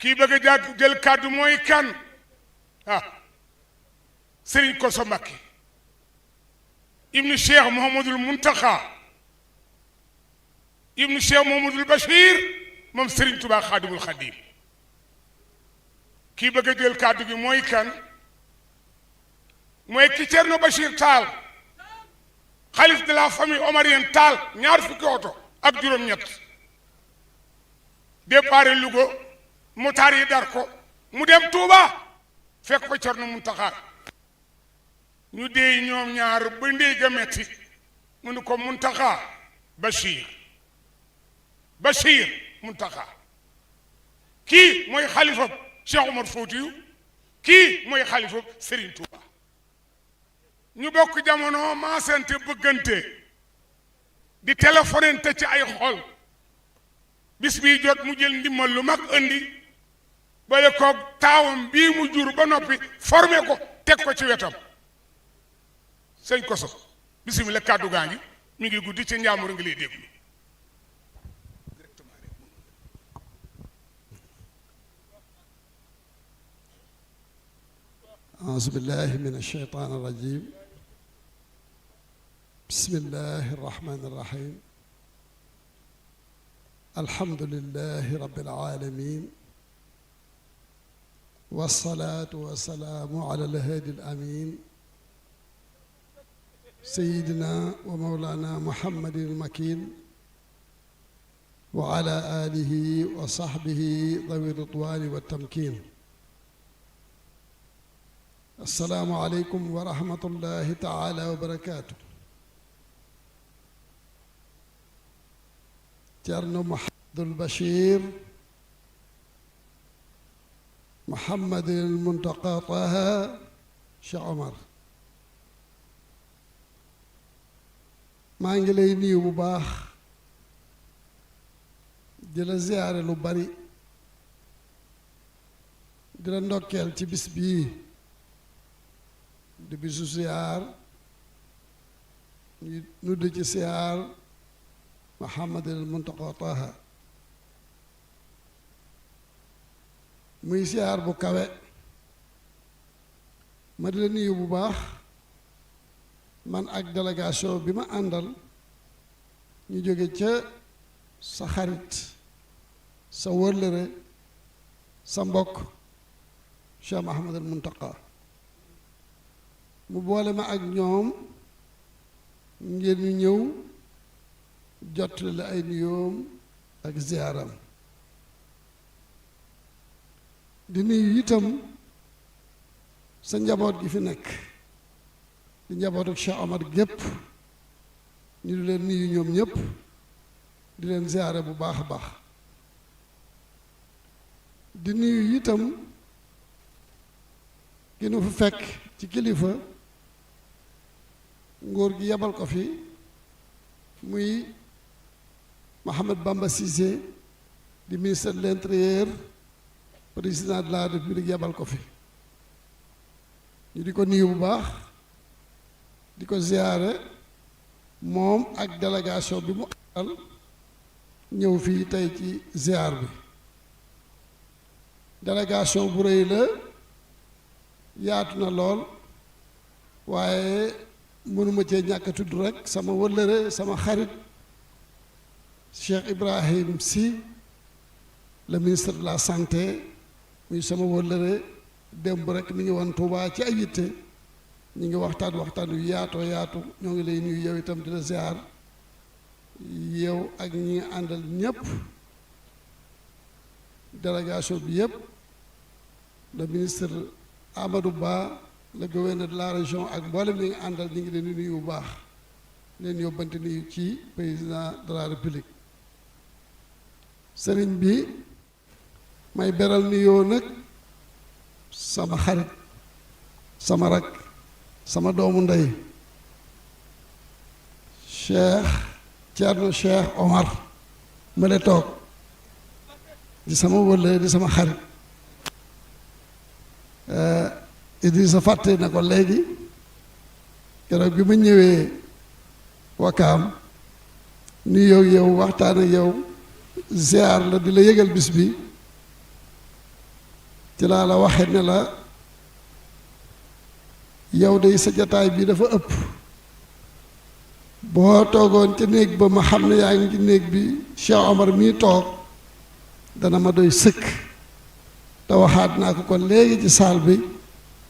kii bëgg a jël kàddu mooy kan Sëriñ Kosso Mbakke ibnu Cheikh Mouhamadul Muntaxa ibnu Cheikh Mouhamadul Bachir moom Sëriñ Tuubaa Xaadimul Xaadim kii bëgg a jël kàddu gi mooy kan mooy ki Cerno Bachir Taal xalif de la famille omarienne Taal ñaar fukki oto ak juróom-ñett départ Louga motaar yi dar ko mu dem Touba fekk ko Cerno Muntaxa ñu dee ñoom ñaar ba ndey ga metti mu ni ko Muntaxa Bachir Muntaxa kii mooy xalifa Cheikh Omar Foutiyou kii mooy xalifa Serigne Touba ñu bokk jamono maasante bëggante di téléphonente ci ay xol bis bii jot mu jël ndimbal lu mag indi bale ko taawam bii mu jur ba noppi formé ko teg ko ci wetam sëñ Kosso bisimilah kàddu gaa ngi mi ngi guddi ci njaamur ngi lay déglu أعوذ بالله من الشيطان الرجيم بسم الله الرحمن الرحيم الحمد لله رب العالمين والصلاة والسلام على الهادي الأمين سيدنا ومولانا محمد المكين وعلى آله وصحبه ذوي الرضوان والتمكين السلام عليكم ورحمة الله تعالى وبركاته Cerno Mouhamadul Bachir Mouhamadul Muntaqa Taha Cheikh Omar maa ngi lay nuyu bu baax di la ziyaare lu bari di la ndokkeel ci bis bii di bisu siyaar ñu nudd ci siyaar Mouhamadul Muntaqa Taha muy siyaar bu kawe ma di la nuyu bu baax man ak délégation bi ma àndal ñu jóge ca sa xarit sa wëllëre sa mbokk Cheikh Mouhamadul Muntaqa mu boole ma ak ñoom ngeen ñu ñëw jottali la ay nuyoom ak ziyaaram di nuyu itam sa njaboot gi fi nekk di njabootu Cheikh Omar gépp ñu di leen nuyu ñoom ñëpp di leen ziyaare bu baax a baax di nuyu itam ki nu fi fekk ci kilifa ngóor gi yebal ko fi muy Mohamed Bamba Cissé di ministre de l'intérieur président de la république yebal ko fi ñu di ko nuyu bu baax di ko ziyaare moom ak délégation bi mu àndal ñëw fii tey ci ziyaar bi délégation bu rëy la yaatu na lool waaye mënuma cee ñàkk a tudd rek sama wëllëre sama xarit Cheikh Ibrahim Sy le ministre de la santé muy sama wëllëre démb rek mi ngi woon Touba ci ay yitte ñu ngi waxtaan yu yaatoo yaatu ñoo ngi lay nuyu yow itam di la ziar yow ak ñi nga àndal ñépp délégation bi yépp le ministre Amadou Ba le gouverneur de la région ak mboolem ñi nga àndal ñu ngi leen di nuyu bu baax leen yóbbante nuyu ci président de la république sëriñ bi may beral nuyoo nag sama xarit sama rak sama doomu ndey Cerno Cheikh Omar ma le toog di sama wëlle di sama xarit Idrissa fàtte na ko léegi keroog bi ma ñëwee Wakaam nuyoo yow waxtaan ak yow ziar la di la yëgal bis bi ci laa la waxe ne la yow de sa jataay bi dafa ëpp boo toogoon ca néeg ba ma xam ne yaa ngi ci néeg bi Cheikh Omar mii toog dana ma doy sëkk te waxaat naa ko kon léegi ci saal bi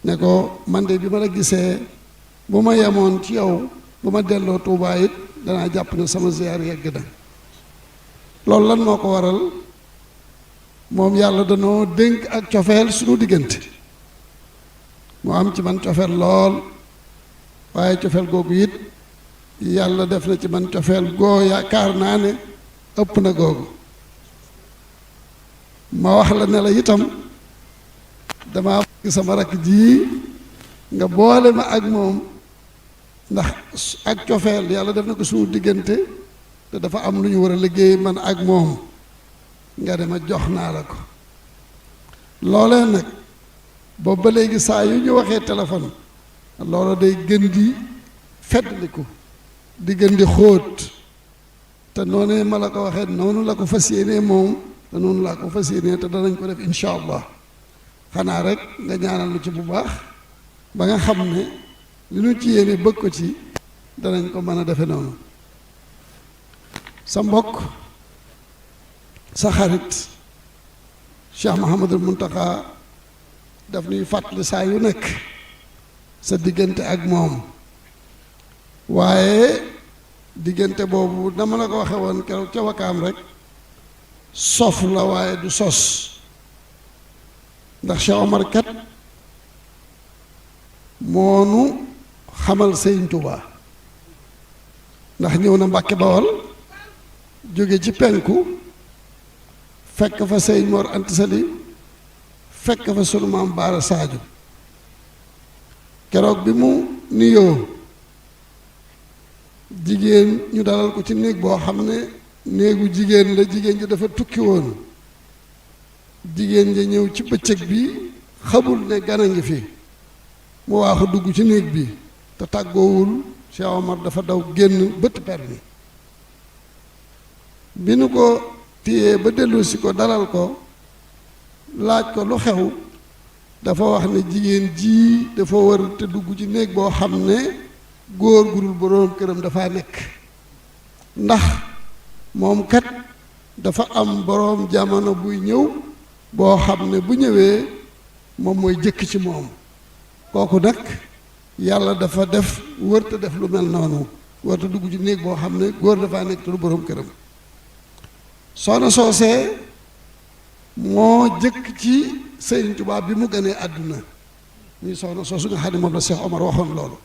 ne ko man de bi ma la gisee bu ma yemoon ci yow bu ma delloo Tuubaa it danaa jàpp ne sama ziyaar yegg na loolu lan moo ko waral moom yàlla danoo dénk ak cofeel suñu diggante mu am ci man cofeel lool waaye cofeel googu it yàlla def na ci man cofeel goo yaakaar naa ne ëpp na googu ma wax la ne la itam dama bëgg sama rakk ji nga boole ma ak moom ndax ak cofeel yàlla def na ko suñu diggante te dafa am lu ñu war a liggéey man ak moom nga dema jox naa la ko loolee nag boobu ba léegi saa yu ñu waxee téléphone loola day gën di feddliku di gën di xóot te noonu ma la ko waxee noonu la ko fas yéenee moom te noonu laa ko fas yéenee te danañ ko def incha allah xanaa rek nga ñaanal lu ci bu baax ba nga xam ne li ñu ci yéene bëgg ko ci danañ ko mën a defe noonu sa mbokk sa xarit Cheikh Mouhamadul Mountakha daf ñuy fàttali saa yu nekk sa diggante ak moom waaye diggante boobu dama la ko waxe woon keroog ca Wakaam rek sof la waaye du sos ndax Cheikh Omar kat moonu xamal Sëriñ Tuubaa ndax ñëw na Mbàkke Bawol jóge ci penku fekk fa Sëriñ Mor Anta Sali fekk fa sunu maam Baara Sadio keroog bi mu nuyoo jigéen ñu dalal ko ci néeg boo xam ne néegu jigéen la jigéen ji dafa tukki woon jigéen ja ñëw ci bëccëg bi xamul ne gan a ngi fi mu waaxu dugg ci néeg bi te tàggoowul Cheikh Omar dafa daw génn bëtt permi bi nu ko téyee ba dellusi ko dalal ko laaj ko lu xew dafa wax ne jigéen ji dafa war te dugg ci néeg boo xam ne góor gurul boroom këram dafa nekk ndax moom kat dafa am boroom jamono buy ñëw boo xam ne bu ñëwee moom mooy jëkk ci moom kooku nag yàlla dafa def wërta def lu mel noonu wërta dugg ci néeg boo xam ne góor dafa nekk te du boroom këram soxna soosee moo jëkk ci Sëriñ Tuubaa bi mu gënee àdduna muy soxna soosu nga xam ne moom la Cheikh Omar waxoon loolu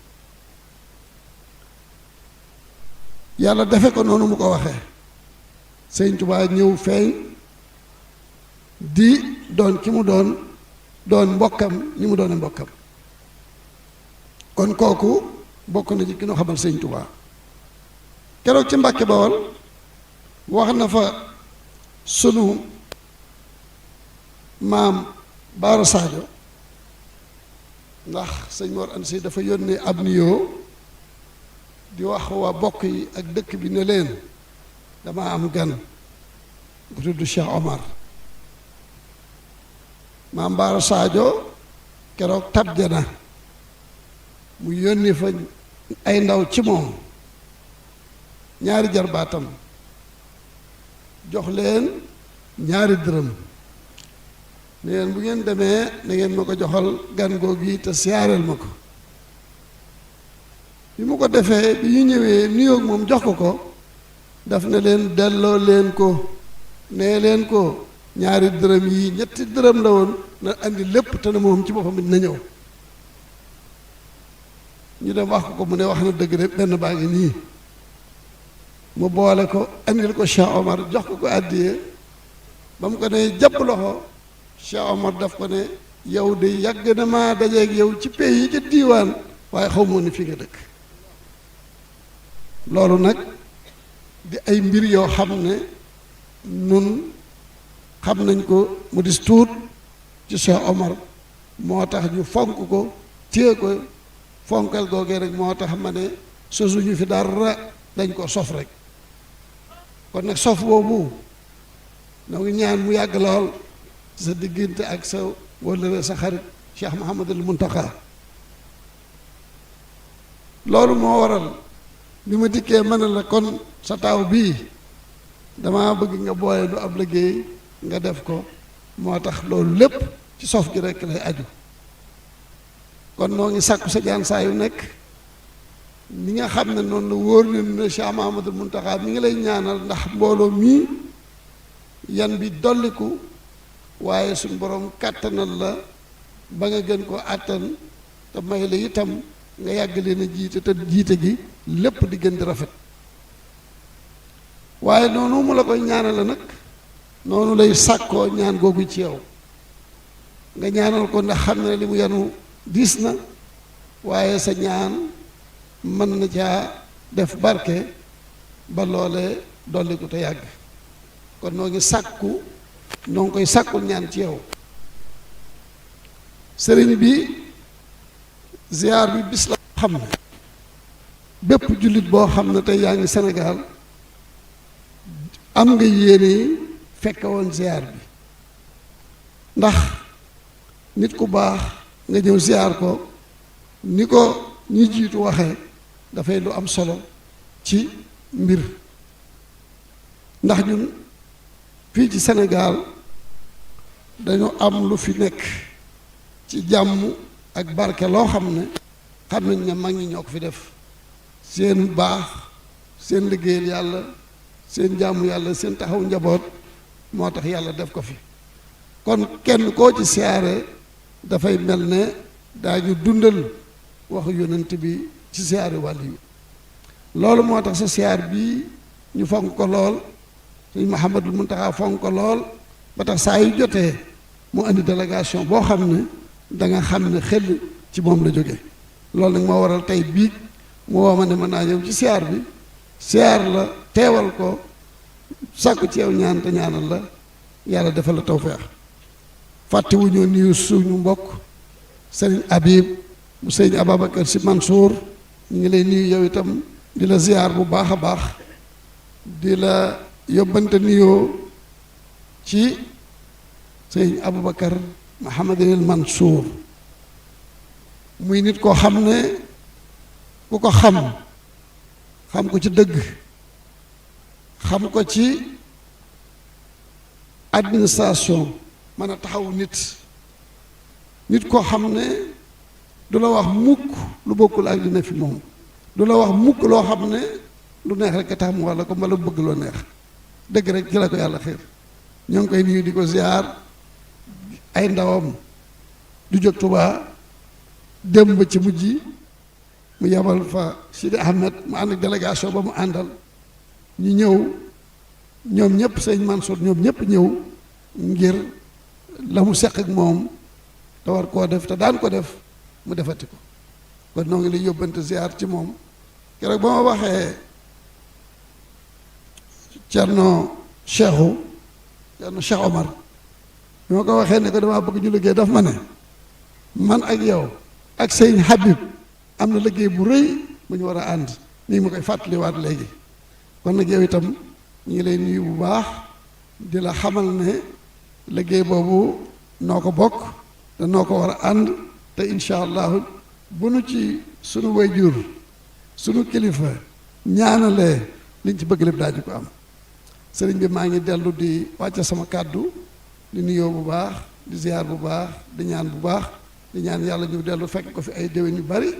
yàlla defe ko noonu mu ko waxee Sëriñ Tuubaa ñëw feeñ di doon ki mu doon mbokkam ni mu doone mbokkam kon kooku bokk na ci ki ñu xamal Sëriñ Tuubaa keroog ci Mbàkke Bawol wax na fa sunu maam Baara Sadio ndax sëñ Mor Anta Sali dafa yónnee ab nuyoo di wax waa bokk yi ak dëkk bi ne leen dama am gan bu tudd Cheikh Omar maam Baara Sadio keroog tabje na mu yónni fa ay ndaw ci moom ñaari jarbaatam jox leen ñaari dërëm ne leen bu ngeen demee na ngeen ma ko joxal gan googu yi te siyaareel ma ko bi mu ko defee bi ñu ñëwee nuyoog moom jox ko daf ne leen delloo leen ko nee leen ko ñaari dërëm yi ñetti dërëm la woon na andi lépp te ne moom ci boppam it na ñëw ñu dem wax ko mu ne wax na dëgg de benn baa ngi nii mu boole ko andil ko Cheikh Omar jox ko àddiyee ba mu ko ne jàpp loxo Cheikh Omar daf ko ne yow de yàgg na maa dajeeg yow ci pays yi ca diiwaan waaye xaw moo ni fi nga dëkk loolu nag di ay mbir yoo xam ne nun xam nañ ko mu dis tuut ci Cheikh Omar moo tax ñu fonk ko téye ko fonkal googee rek moo tax ma ne sosuñu fi dara dañ ko sof rek kon nag sof boobu noo ngi ñaan mu yàgg lool sa diggante ak sa wala sa xarit Cheikh Mouhamadul Muntaqa. loolu moo waral bi ma dikkee mën na la kon sa taaw bii dama bëgg nga boole du ab liggéey nga def ko, moo tax loolu lépp ci sof gi rekk lay aju. kon noo ngi sàkku sa jaan saa yu nekk ni nga xam ne noonu la wóor ne Cheikh Mouhamadul Muntaqa mi ngi lay ñaanal, ndax mbooloo mii yan bi dolliku, waaye suñ borom kàttanal la ba nga gën ko àttan, te may la itam nga yàgg leen a jiite, te jiite gi lépp di gën di rafet. waaye noonu mu la koy ñaanale nag noonu lay sàkkoo ñaan googu ci yow, nga ñaanal ko, ndax xam ne li mu yanu diis na, waaye sa ñaan mën na caa def barke ba loole dolliku te yàgg. kon noo ngi koy sàkkul ñaan ci yow. sëriñ bi ziar bi bis la xam ne bépp jullit boo xam ne tey yaa ngi Sénégal am nga yéene fekke woon ziar bi, ndax nit ku baax nga ñëw ziar ko ni ko ñi jiitu waxee dafay lu am solo ci mbir. ndax ñun fii ci Sénégal dañu am lu fi nekk ci jàmm ak barke loo xam ne xam nañ ne mag ñi ñoo ko fi def, seen baax, seen liggéeyal yàlla, seen jàmm yàlla, seen taxaw njaboot moo tax yàlla def ko fi. kon kenn koo ci siyaare dafay mel ne daañu dundal waxu yonent bi ci siyaare wàll yi. loolu moo tax sa siyaar bii ñu fonk ko lool, Sëñ Mouhamadul Muntaxa fonk ko lool, ba tax saa yu jotee mu indi délégation boo xam ne da nga xam ne xel ci moom la jóge. loolu nag moo waral tey bii mu woo ma ne mën naa ñëw ci siyaar bi, siyaar la, teewal ko, sàkku ci yow ñaan te ñaanal la yàlla defal la tawfeex. fàttewuñoo nuyu suñu mbokk sëriñ Habib mu sëriñ Ababacar Si Mansour, ñu ngi lay nuyu yow itam di la ziar bu baax a baax, di la yóbbante nuyoo ci sëriñ Aboubacar Mouhamadul Mansour, muy nit koo xam ne ku ko xam ko ci dëgg, xam ko ci administration, mën a taxaw nit koo xam ne du la wax mukk lu bokkul ak li ne fi moom, du la wax mukk loo xam ne lu neex rek a tax mu walla ko mbala bëgg loo neex, dëgg rek ci la ko yàlla xiir. ñoo ngi koy nuyu di ko ziar. ay ndawam du jóg Tuubaa démb ci mujj mu yabal fa Sidi Ahmed mu ànd ak délégation ba mu àndal, ñu ñëw ñoom ñëpp sëñ Mansour ñoom ñëpp ñëw ngir la mu seq ak moom te war koo def te daan ko def mu defati ko. kon noo ngi lay yóbbante ziar ci moom. keroog ba ma waxee Cerno Cheikh Omar bi ma ko waxee ne ko damaa bëgg ñu liggéey daf ma ne man ak yow ak sëñ Habib am na liggéey bu rëy bu ñu war a ànd, nii ma koy fàttaliwaat léegi. kon nag yow itam ñu ngi lay nuyu bu baax di la xamal ne liggéey boobu noo ko bokk te noo ko war a ànd, te incha allahu bu nu ci sunu wayjur sunu kilifa ñaanalee liñ ci bëgg lépp daañu ko am. sëriñ bi maa ngi dellu di wàcce sama kàddu di nuyoo bu baax, di ziar bu baax, di ñaan bu baax, di ñaan yàlla ñu dellu fekk ko fi ay déwén yu bari,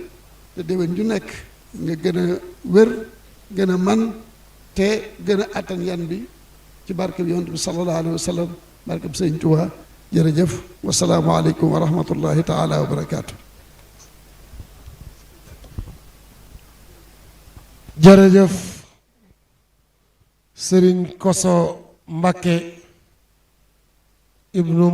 te déwén ju nekk nga gën a wér, gën a man te gën a attan yan bi ci barke bi yonent bi sallallahu alayhi wa sallam, barke bi sëriñ Tuubaa. jërëjëf, wasalaamu aleykum wa rahmatullahi taala wa barakaatu. jërëjëf Sëriñ Koso Mbakke ibnu